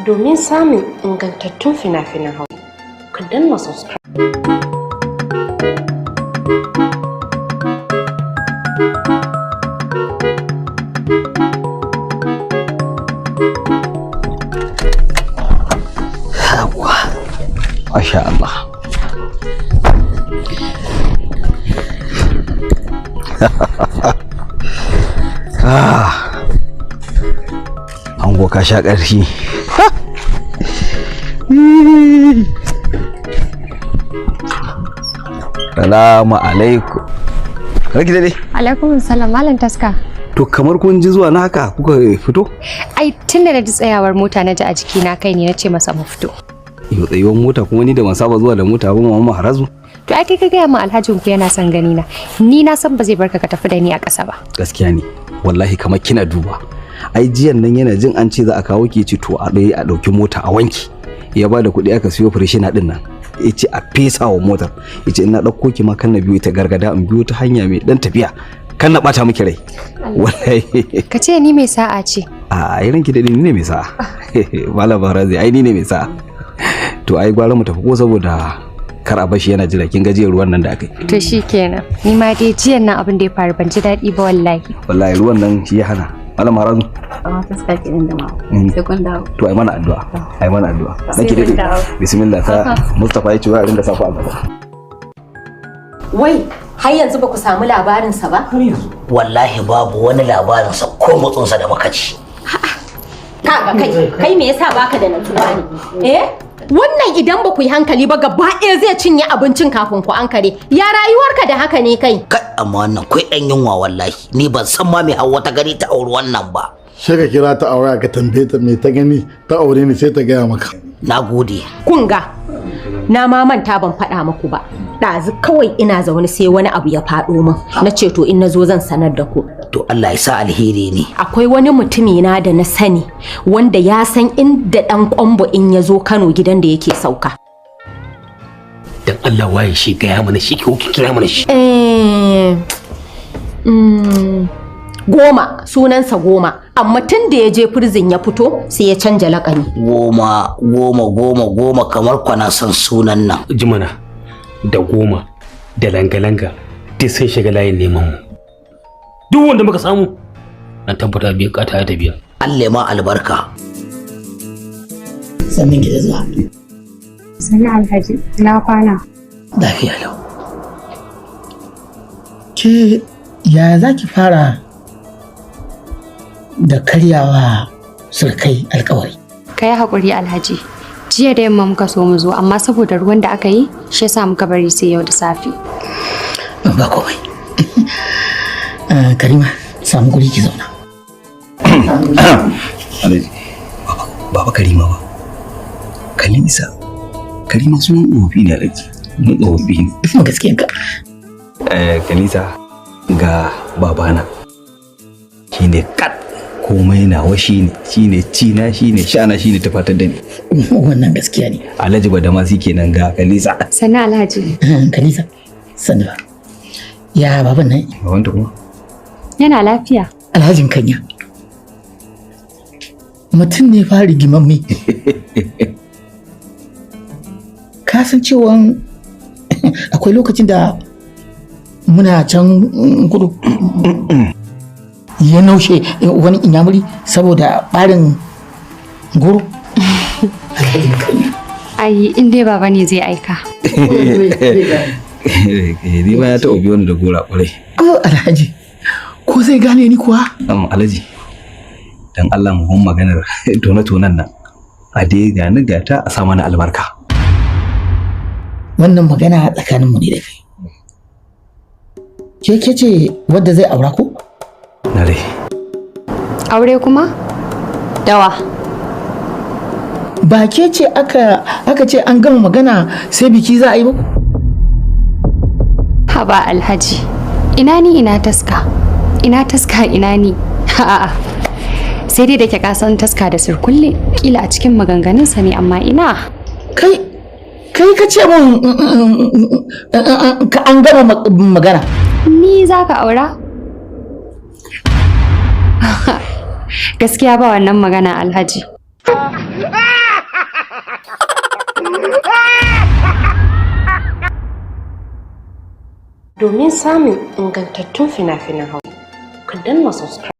Domin samun ingantattun fina-finan Hausa, ku danna subscribe. Yawwa. Masha Allah. Ah. Ango ka sha ƙarfi. Salamu alaikum. Ranki dai. Alaikum salam Malam Taska. To kamar kun ji zuwa na haka kuka fito? Ai tun da na ji tsayawar mota na ji a jikina kai ne na ce masa mu fito. Yau tsayuwar mota kuma ni da ban saba zuwa da mota ba mama Harazu. To ai kai ka gaya min alhajin ku yana son gani na. Ni na san ba zai barka ka tafi da ni a ƙasa ba. Gaskiya ne. Wallahi kamar kina duba. Ai jiyan nan yana jin an ce za a kawo ki ce to a ɗaya a ɗauki mota a wanki. Ya ba da kuɗi aka siyo furshina ɗin nan. Ya ce a fesa wa motar. Ya ce ina ɗauko ki ma kan na biyo ta gargada in biyo ta hanya mai ɗan tafiya. Kan na ɓata miki rai. Wallahi. Ka ce ni mai sa'a ce. A irin ki dai ni ne mai sa'a. Malam Harazu ai ni ne mai sa'a. To ai gwara mu tafi ko saboda kar a bashi yana jira kin gajiyar ruwan nan da aka yi. To shikenan. Ni ma dai jiyan nan abin da ya faru ban ji daɗi ba wallahi. Wallahi ruwan nan shi ya hana. Malam Harazu. Amma taska kenan da ma. Sai kun dawo. To ai mana addu'a. Ai mana addu'a. Sai Nake kun dai. dawo. Bismillah ta Mustafa ya ce wai a ringa safa a gaba. Wai, har yanzu ba ku samu labarinsa ba? Wallahi babu wani labarinsa ko motsinsa da muka ci. Kaga kai, kai me yasa baka da natsuwa ne? Eh? Wannan idan ba ku yi hankali ba gaba ɗaya zai cinye abincin kafin ku ankare. Ya rayuwarka da haka ne kai? Kai amma wannan kai ɗan yunwa wallahi ni ban san ma me Hauwa ta gani ta auri wannan ba. Sai ka kira ta aure ka tambaye ta me ta gani ta aure ni sai ta gaya maka. Na gode. Kun ga, na ma manta ban faɗa muku ba. Ɗazu kawai ina zaune sai wani abu ya faɗo min. Na ce to in na zo zan sanar da ku. To Allah ya sa alheri ne. Akwai wani mutumi na da na sani wanda ya san inda ɗan ƙwambo in ya zo Kano gidan da yake sauka. Dan Allah waye shi, gaya mana shi ko ki kira mana shi. Eh, goma sunansa goma amma tun da ya je prison ya fito sai ya canja lakani. Goma goma goma goma kamar kwana son sunan nan. Jimana da goma da langa-langa duk sun shiga layin neman mu. Duk wanda muka samu an tabbata biya kata ya tafiya. Allah ya ma albarka. Sannan ki da zuwa. Sannan Alhaji, na kwana. Lafiya lau. Ke ya za ki fara da karyawa surkai alkawari? Ka yi haƙuri Alhaji. Jiya da yamma muka so mu zo amma saboda ruwan da aka yi shi yasa muka bari sai yau da safe. Ba komai. Karima, samu guri ki zauna. Alhaji. Baba Karima ba. Kalisa. Karima sunan tsofafi ne Alhaji. Sunan tsofaffi ne. Gaskiyan ka. Eh, Kalisa ga babana. Shine kat komai nawa shine shine cina shine shana shine tufatar da ni. Wannan gaskiya ne. Alhaji Badamasi kenan ga Kalisa. Sannan Alhaji. Kalisa, sannu ba. Ya baban nan? Babanta kuma? Yana lafiya. Alhajin Kanya. Mutum ne fa rigimamme. Ka san cewa akwai lokacin da muna can kudu ya naushe wani inyamuri saboda barin goro. Alhajin Kanya. Ai in dai baba ne zai aika. Ni ma ya taɓa biyo ni da gora ƙwarai. Oh, Alhaji, ko zai gane ni kuwa? Alhaji, dan Allah mu hon maganar tone-tonen nan. A dai ga ni gata a sa mana albarka. Wannan magana tsakaninmu ne da kai. Ke ke ce wadda zai aura ko? Na dai. Aure kuma? Dawa. Ba ke ce aka ce an gama magana sai biki za a yi ba? Haba Alhaji. Ina ni ina taska. Ina taska ina ni. A'a. Sai dai da ke kasan taska da sirkulle kila a cikin maganganunsa ne amma ina. Kai kai ka ce mun ka an gama magana. Ni za ka aura? Gaskiya ba wannan magana Alhaji. Domin samun ingantattun fina-finan Hausa, ku danna subscribe.